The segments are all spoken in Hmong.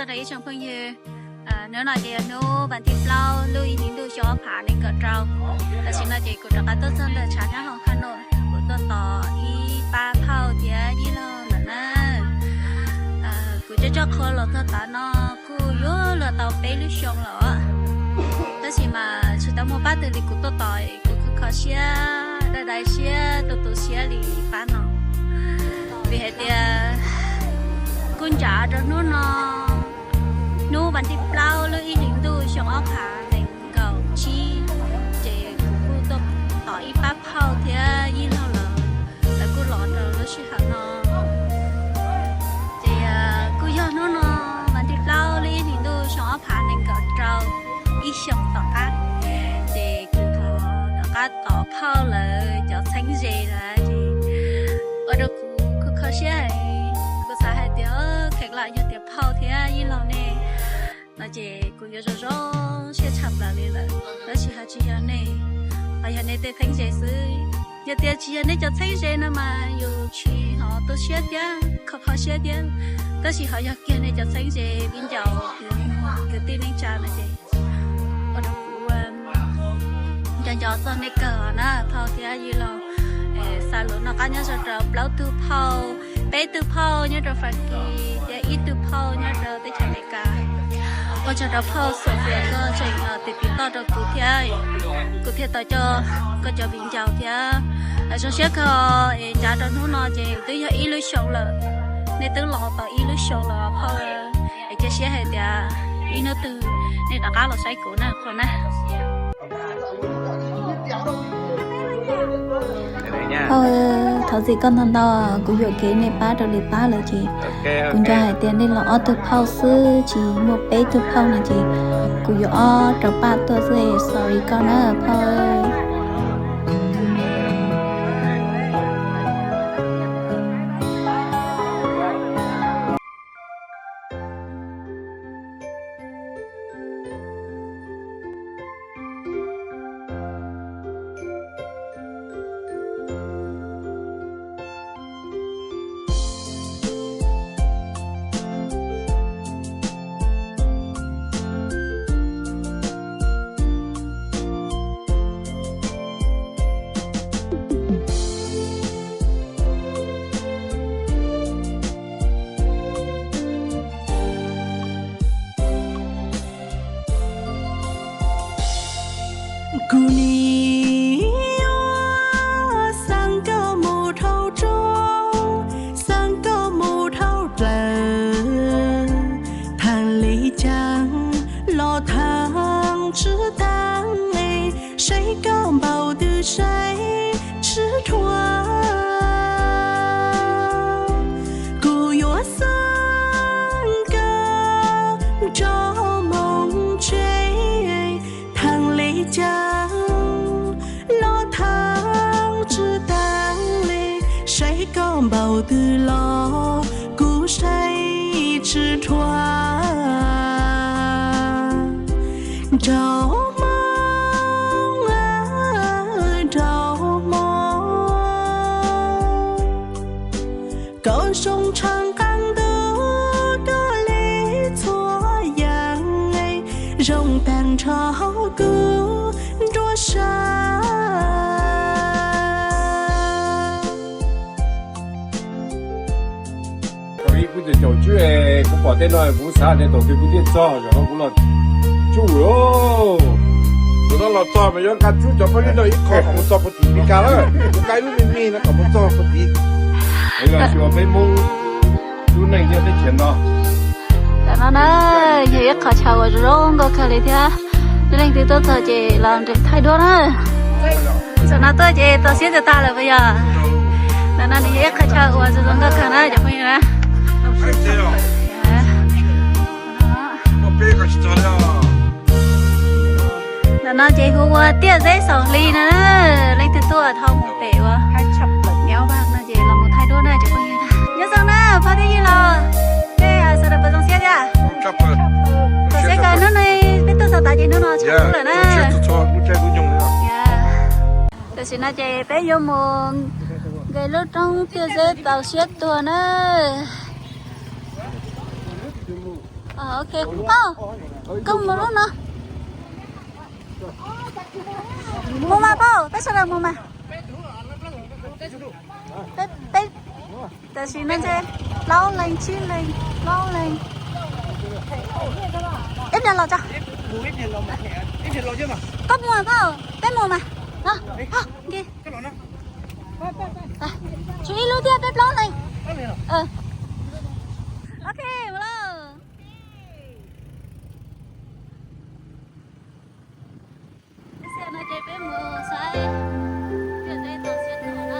Rau ib tsoom phooj ywg, hnub no ces yog hnub vas thib plaub lub ib hlis ntuj xyoo ob phav nees nkaum rau. Tam sim no ces kuv rov qab tuaj txog ntawm tshav nyob hauv Kha Num, kuv tuaj tos ib pab phauj thiab yij laug lawm na. Kuv coj coj qhua los txog tav no kuj yuav luag tau peb lub xyoo lawm, tab sis mas tsis tau muaj pab twg li kuv tuaj tos, kuv kho kho siab, dai dai siab, tu tu siab li pab no. Vim hais tias kuj ncav rau hnub no, hnub vas thib plaub lub ib hlis ntuj xyoo ob phav nees nkaum tsib, ces kuv kuj tuaj tos ib pab phauj thiab yij laug lawm, lawv kuj los rau lub sij hawm no. Ces kuj yog hnub no vas thib plaub lub ib hlis ntuj xyoo ob phav nees nkaum rau, ib xyoos tom qab, ces kuv thov rov qab tos phauj lawv cov txheeb ze lawm ces ua rau kuv kho kho siab heev. Kuv xav hais tias kheev lam yog tias phauj thiab yij laug nej no ces kuv yuav zoo zoo siab tshaj plaws li lawm, tab sis ho tsis yog nej, ho yog nej tej txheeb ze xwb. Yog tias tsis yog nej cov txheeb ze no mas yus tsis ho tu siab thiab kho kho siab thiab, tab sis ho yog kiag nej cov txheeb ze viv ncaus kwv tij neej tsa no ces ua rau kuv nco nco txog nej kawg na phauj thiab yij laug. Xa lus noj qab nyob zoo rau plaub tug phauj, peb tug phauj nyob rau Fas Kis thiab ib tug phauj nyob rau teb chaws Amelikas. Ua tsaug rau phauj Xos Fias koj tseem tiv tiv toj rau kuv thiab, kuv thiaj tau coj koj cov viv ncaus thiab. Zoo siab kawg es ncav rau hnub no ces twb yog ib lub xyoo lawm, nej twb los tau ib lub xyoo los phauj, es cia siab hais tias ib hnub twg nej rov qab los saib kuv na phauj na. Phauj, thov txim koj ntau ntau, kuv yuam kev nej pab rau lwm pab lawm ces kuv nco hais tias nej los ob tug phauj xwb tsis muaj peb tug phauj no ces kuv yuav ob rau paj tuaj xwb, sorry koj na phauj. Kuv nim yuav xeeb koj mus dhau rooj, xeeb koj mus dhau dlawg, theej li cas los theej tsis tag, saib koj npaum twg saib tsis dhuav. Kuv yuav xeeb koj nrog mus tsev, theej li cas los theej tsis tag li, saib koj npaum twg los kuv saib tsis dhuav. Nraug Hmoob, nraug Hmoob, koj zoo tshaj qab ntuj koj li txhua yam, zoo tag nrho kuv nruab siab. Kuv caum caum tswb, kuv pom tej no kuv xav tias thaum twg kuv thiaj txog, zaum no kuv los tsuj lawm. Zaum no los txog mas yuav nqa tswb cov phooj ywg no ib qho kom mus txog puag tim Meskas lawm, kuv nqa ib lub me me no kom mus txog puag tim. Los xyuas peb Hmoob lub neej nyob teb chaws no. Tam no na, yog ib qho chaw uas zoo nkauj kawg li thiab. Leej twg tuaj txog ces los nrog thaij duab na. Tam no tuaj ces txaus siab tag tag lawm puas yog? Tam no nws yog ib qho chaw uas zoo nkauj kawg na cov phooj ywg na. Tam no ces hu ua Tiaj Zeb Xaus Hli na, leej twg tuaj thov mus pem ua Nyob Vaj no ces los mus thaij duab na cov phooj ywg na. Nyob zoo na phauj thiab yij laus, nej sawv daws puas zoo siab thiab? Txaus siab kawg hnub no peb tuaj txog tav ces hnub no tshaj kub lawm na. Tam sim no ces peb yuav mus nqes lub roob Tiaj Zeb txaus siab tuag na. Ok, Paj, koj mus lub no. Mus mas Paj, peb sawv daws mus mas. Peb, peb, tam sim no ntshe plaub leeg, tsib leeg, plaub leeg. Ib pliag los tso. Koj mus mas Paj, peb mus mas. Tshuav ib lub thiab, peb plaub leeg. Ok, mus lauj. Ib pliag no ces peb mus saib tiaj zeb tau siab tuag na.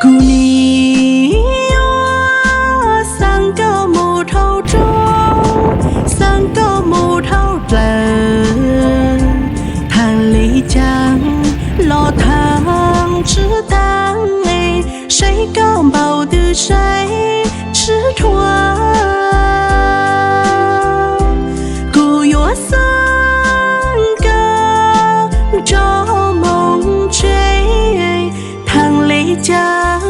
Kuv nim yuav xeeb koj mus dhau roob, xeeb koj mus dhau dlawg, theej li cas los theej tsis tag, saib koj npaum twg saib tsis dhuav. Kuv yuav xeeb koj rau moo tsev, theej li cas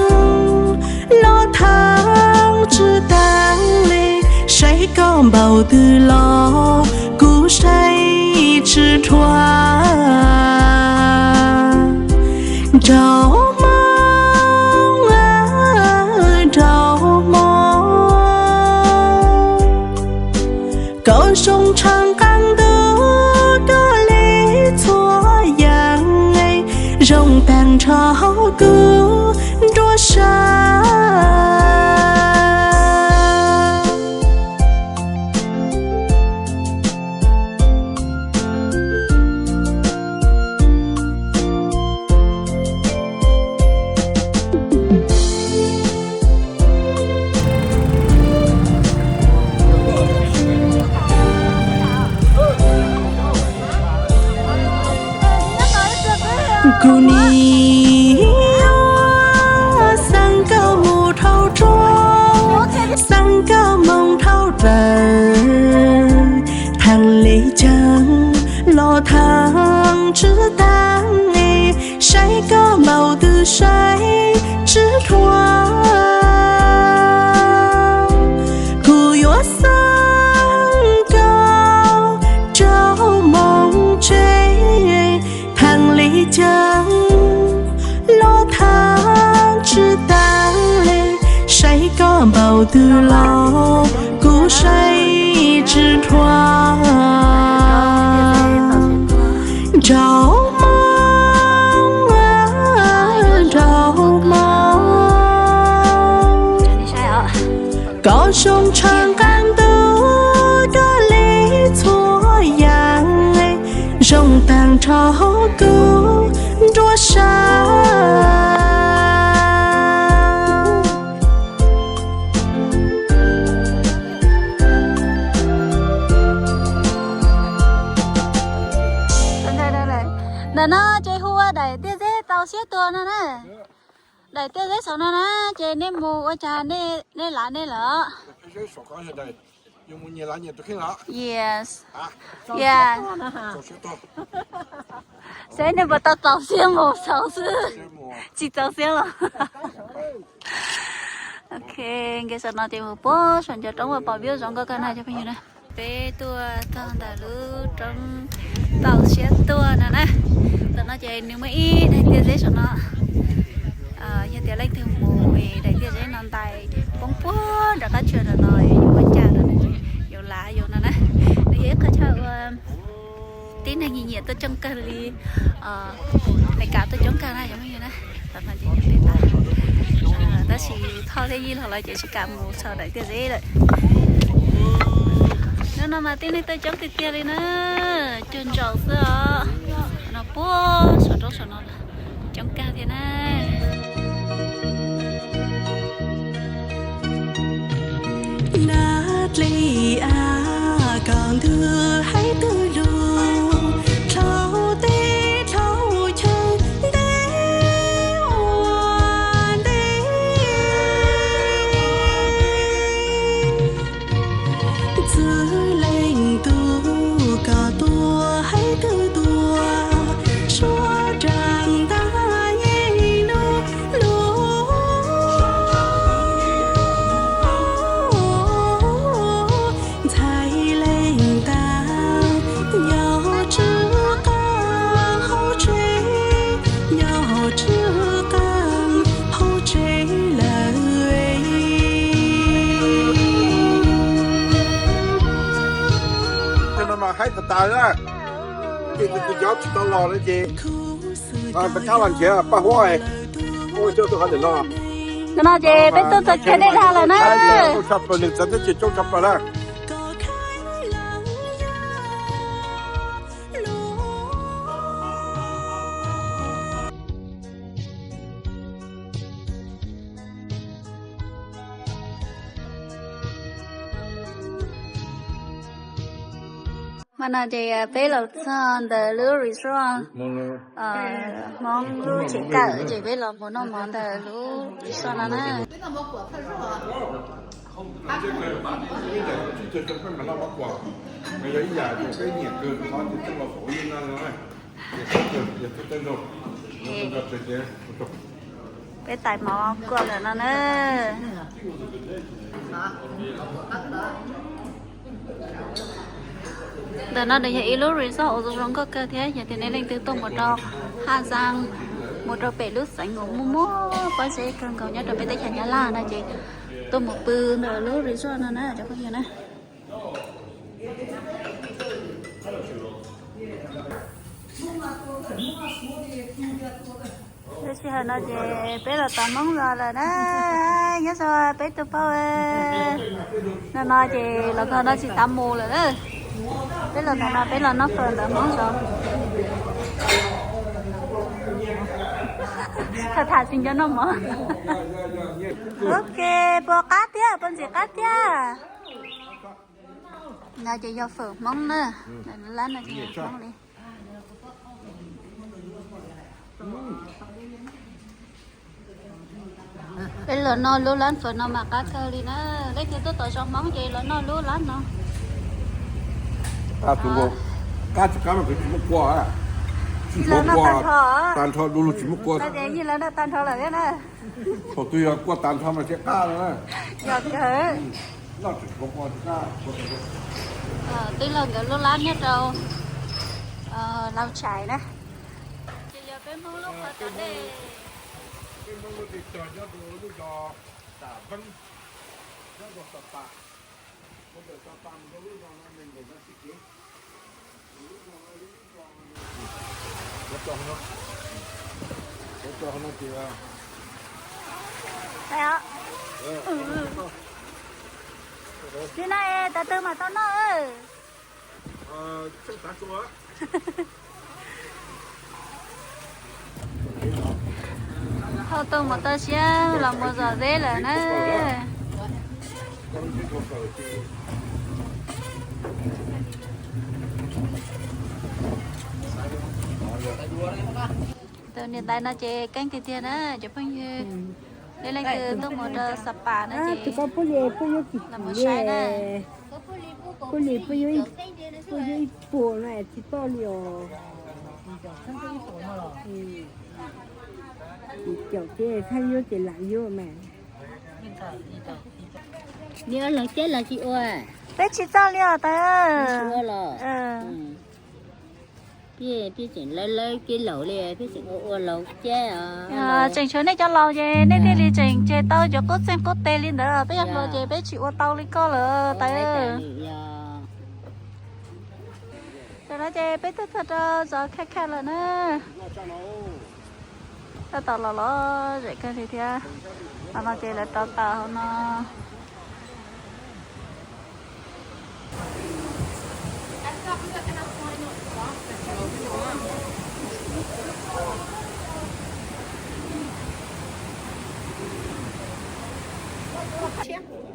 los theej tsis tag li, saib koj npaum twg los kuv saib tsis dhuav. Nraug Hmoob, Nraug Hmoob, koj zoo tshaj qab ntuj koj li txhua yam, zoo tag nrho kuv nruab sab. Kuv nim yuav xeeb koj mus dhau roob, xeeb koj moo dhau dlawg, theej li cas los theej tsis tag, saib koj npaum twg saib tsis dhuav. Kuv yuav xeeb koj rau moo tsev, theej li cas los theej tsis tag li, saib koj npaum twg los kuv saib tsis dhuav. Nraug Hmoob, Nraug Hmoob, koj zoo tshaj qab ntuj koj li txhua yam, zoo tag nrho kuv nruab sab. Ntawm no ces hu ua daim tiaj zeb tau siab tuag no na. Daim tiaj zeb saum no na, ces nej mus ua cas nej lav nej lawm. Yes. Yeah. Saib nej puas tau txaus siab mus saud xwb. Tsis txaus siab los. Ok, nkees saum no ces mus puag saum ncov roob uas pom view zoo nkauj kawg na cov phooj ywg na. Peb tuaj txog ntawm lub roob tau siab tuag no na. Ntawm no ces nws muaj ib daim tiaj zeb saum no. Yog tias leej twg mus es daim tiaj zeb no ntais poob puag nram qab tsuas ntawm no yuav ua cas no, yuav lav yuav no na. Nws yog ib qho chaw uas tib neeg nyiam nyiam tuaj coob kawg li. Meskas tuaj coob kawg na cov phooj ywg na. Tab sis Thoj thiab Yij los lawv ces tsis kam mus saum daim tiaj zeb lawm. Hnub no mas tib neeg tuaj coob tiag tiag li na, cuag ntsaum xwb os. No puag saum roob saum no coob kawg thiab na. Twb hais twb lus, dhau teb dhau chaw, ntev ua ntev. Txwv leej tub koj tuaj hais twb tuaj, suav dlaab ntaj yeej lub lub. Ntxhais leej tag, nyob tsw qaab hauv tsev, nyob tsw qaab hauv tsev lawm. Cov no mas haib tas tas na, ces kuv cov tsis tau los no ces rov qab los nrhiav Paj Huab, ua coj tuaj qhov ntawm no. Cov no ces peb tuaj txog chaw dej dag lawm na. Coob tshaj plaws, nws txawv teb chaws coob tshaj plaws na. Hmo no ces peb los txog ntawm lub resort Hmoob lub tsev kawm, ces peb los mus noj mov ntawm lub resort no na. Peb tais mov kuaj lawm no na. Ntawm no nws yog ib lub resort uas zoo nkauj kawg thiab, yog tias nej leej twg tuaj mus rau Haj Zaas, mus rau pem lub xeev uas muaj muaj pob zeb kawg nkaus nyob rau peb teb chaws Nyab Laj no ces tuaj mus pw ntawm lub resort no na cov phooj ywg na. Lub sij hawm no ces peb los tos Hmoob zos lawm na. Nyob zoo peb tus phauj. No no ces los txog no tsis xav mus lawm na. Peb los ntawm no peb los noj fawm ntawm Hmoob zos. Tham tham tsis nco noj mov. Ok, puas qab thiab, puas ntxim qab thiab? No ces yog fawm Hmoob na. Lab no ces yog Hmoob li. Peb los noj lub lab fawm no mas qab kawg li na. Leej twg tuaj tom zos Hmoob ces los noj lub lab no. Qab tsis qab mas kuv tsis muab kua, tsis muab kua, tag nrho du lug tsis muab kua. Tag nrho lawm thiab na. Thaum twg yog kua tag nrho mas thiaj qab no na. Yog kawg. Twb los nkawd lub lab nyob rau Lau Tshais na. Ces yog peb Hmoob lub qhov cov dej. Peb Hmoob lub dej cog nyob rau lub zos Tam Veeb, nyob rau Sa Pas, mus rau Sa Pas mus rau lub zos no nees nkaum nas this kev. Li no es tag twg mam tau noj. Hau tau mus toj siab los mus zom zeb lawm na. Tus niam tais no ces keeb tiag tiag na cov phooj ywg. Leej leej twg tuaj mus rau Sa Pas no ces los mus saib na. Puab li puab yuav ib puas no tsis toj li os. Caum ces txhaj yuav ces lam yuav mas. Nws ua laug ceb los tsis ua? Peb tsis txawj li os tawv. Peb tseem lawv lawv kev laus li, peb tseem ua ua laug ceb. Tseem tshuav nej cov laus ces nej thiaj li tseem tseg tau cov qub txeeg qub teg li ntawd, peb yog hluas ces peb tsis ua tau li koj lawm tawv. Tam no ces peb twb txog rau zos Khaj Khaj lawm na. Tab tom los los zem kawg li thiab. Tam no ces lawv rauv taws hauv no.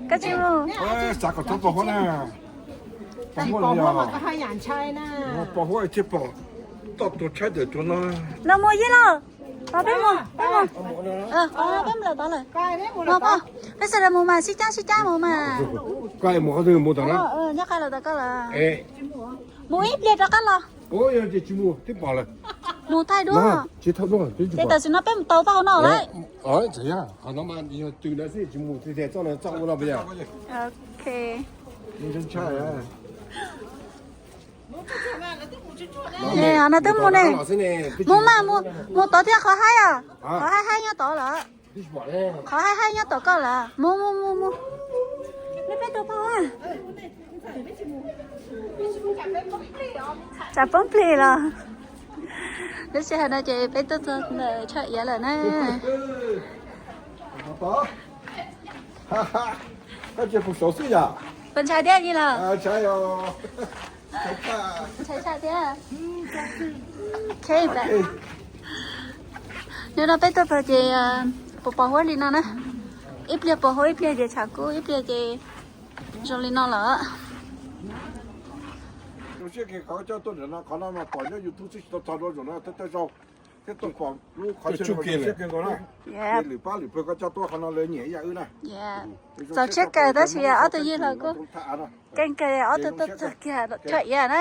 Koj tsis mus? Xav kom txhob txog huab na. Pos huab mas koj haj yam ntshai na. Pos huab thiaj pom toj tuag tshaib tawm tuag no. Los mus Yij Laug, peb mus, peb mus. Peb mus lawm tod lawm. Mus poj, peb sawv daws mus mas sib cab sib cab mus mas. Koj mus qhov twg mus tom no? Nyob qab lawm tom koj lawm. Mus ib pliag rov qab los. Tsis mus, twb pom lawm. Mus thaij duab. Ces tam sim no peb mus tau tau no lawm. Qhov no mas yog twg ntawd xwb, tsis mus twg tias txoj lawv txoj ua no puas yog? Ok. Qhov no twb mus ne. Mus mas, mus tod thiab, qhov haib os. Qhov haib haib nyob tod lawm. Qhov haib haib nyob tom koj lawm. Mus mus mus mus. Peb tau pom a. Tsam poob plig los. Lub sij hawm no ces peb tuaj txog ntawm Tshaj Iav lawm na. Puas ntshai thiab Yij Laug? Ntshai tshaj thiab. Hnub no peb tuaj txog ces pos pos huab li no na. Ib pliag pos huab ib pliag ces tshav kub ib pliag ces zoo li no lawm. Zoo siab kawg qhov coj tuaj ntawm no, qhov no mas pom nyob YouTube xwb tsis tau txog dua zaum no thawj thawj zaug thiab tuaj pom lub qhov chaw no zoo siab kawg nkaus na. Ces lwm pab lwm pawg koj coj tuaj qhov no lawv nyiam ib yam wb na. Txaus siab kawg tab sis ob tug Yij Laug kuj keej kawg, ob tug tuaj txog kiag Tshaj Iav na.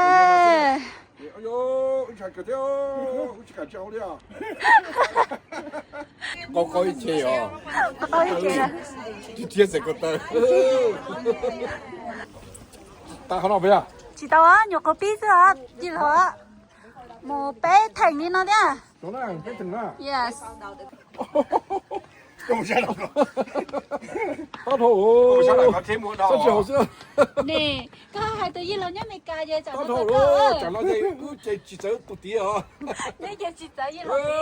Qaub qaub ib ce os. Qaub qaub ib ce. Tib thiab xeem ko taw. Tsis tau, nyuam qhuav pib xwb os Yij Laug. Mus peb theem li no thiab. Yes. Tab dhau, tsis haum xwb. Ne, koj hais tus Yij Laug nyob Amelikas ces tsam no, tsam no ces wb ces tsis txawv tus tid os. Neb ces tsis txawv Yij Laug tid.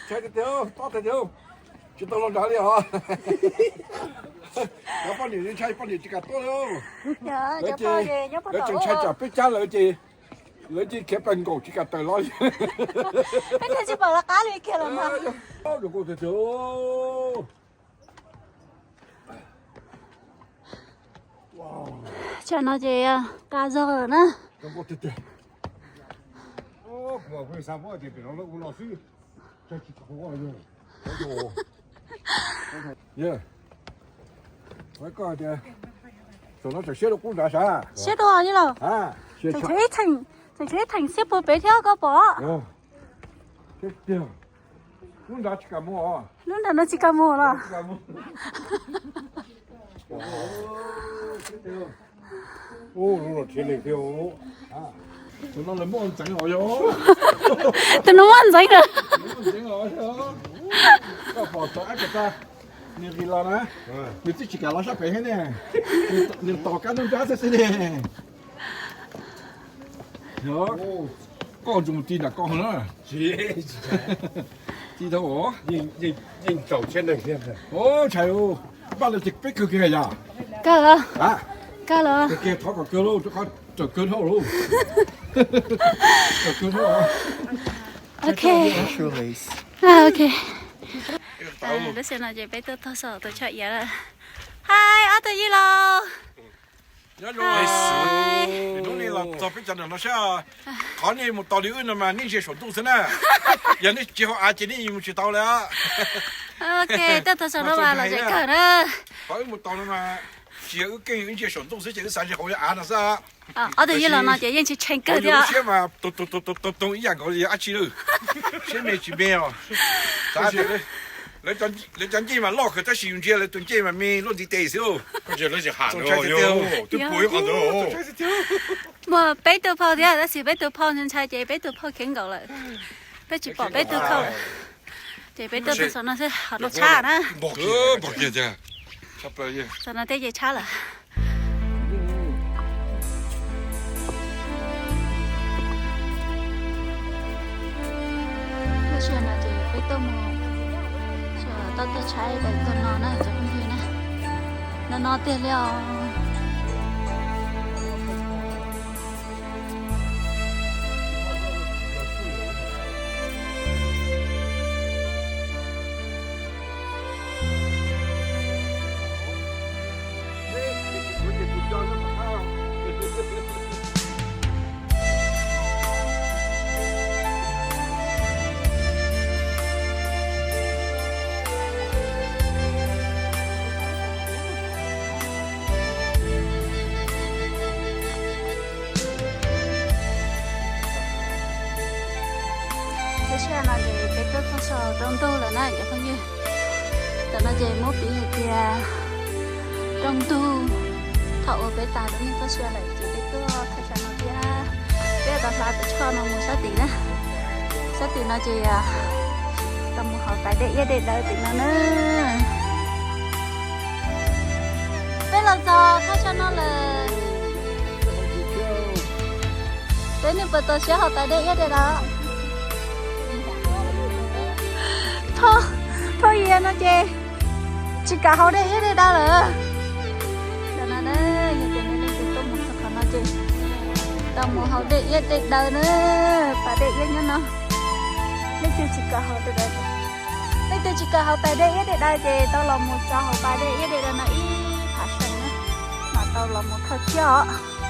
Ntshai tiag tiag, tob tiag tiag, tsis tau los nrad li os. Cov poj niam ntshai poj niam tsis kam tuaj li. Lawv tseem ntshai tsam peb cab lawv ces lawv cia li khiav plaws nkaum tsis kam tawm los li. Peb thiaj tsis pom lawv qab li kiag los mas. Tsam no ces qab zog lawm na. Koj tias, tam no tseem siab dua qub nrad sav? Siab dua Yij Laug. Tseem tshuav ib theem, tseem tshuav ib theem xiab puag pem thiab koj pom. Lub nrad tsis kam mus os. Lub nrad no tsis kam mus los? Tus no muaj ntxeev os yog. Tus no muaj ntxeev lawm. Koj pom tau ab ka ta, nws nqis los na, nws twb tsis kam los sab pem thiab ne, nws tos kab nruab nrab xwb xwb ne. Koj tsuas mus ti nram koj na. Ti tau os. Ntshai, npaj lawm ces peb kawg kiag yom. Kawg los? Kawg los? Kawg kiag, thov kom kawg lauj, rau qhov raws kawg dhau lauj. Raws kawg dhau. Ok. Ok. Lub sij hawm no ces peb tuaj txog saum tus Tshaj Iav lawm. Hais ob tug Yij Laug. Hnub no los txog peb cov nram no saib, qhov nej mus tos li wb no mas nej ntsia saum ntuj xwb na. Yog nej tsis hauv av ces nej mus tsis tau li. Ok, tuaj txog saum no mas los tseem kawg na. Qhov wb mus tos no mas tsis yog wb keej, wb ntsia saum ntuj xwb ces wb xav ntsia hauv av no xwb. Ob tug Yij Laug no ces yeej tshee tshee kawg thiab. Siab mas toog toog ib yam nkaus li dab tsi lawm. Siab me tsis me os. Xav tias lawv cov ncej mas loj kawg tab sis yus ntsia lawv tus ncej mas me luaj ntiv tes xwb. Twb puas ib qho ntawd. Muaj peb tug phauj thiab tab sis peb tug phauj ntshai ces peb tug phauj khiav nkaum lawm. Peb tsis pom peb tug phauj lawm. Ces peb tuaj txog saum no xwb, qhov no tshab na. Saum no thiab ces tshab lawm. Lub sij hawm no ces peb tuaj mus, tau tuaj tshaib ntawm kawg no na cov phooj ywg na. No no tiag li os. Rooj ntug lawm na cov phooj ywg. Tam no ces muab piv hais tias rooj ntug, thaum uas peb tas rau nej txoj sia lawm ces peb tuaj thaj tsam no thiab. Peb tau hla tus choj no mus sab tim na. Sab tim no ces tau mus haus tais dej iab dej daw tim no na. Peb los txog thaj tsam no lawm. Peb nej puas txaus siab haus tais dej iab dej daw? Thaum, thaum yam no ces tsis kam haus dej iab dej daw lawm. Tam no na, yog tias nej leej twg tuaj mus txog qhov no ces tau mus haus dej iab dej daw na, pas dej iab nyob no. Leej twg tsis kam haus, leej twg tsis kam haus tais dej iab dej daw ces tau los mus txog hauv pas dej iab dej daw no ib phav seem na, mam tau los mus thawj thiab os.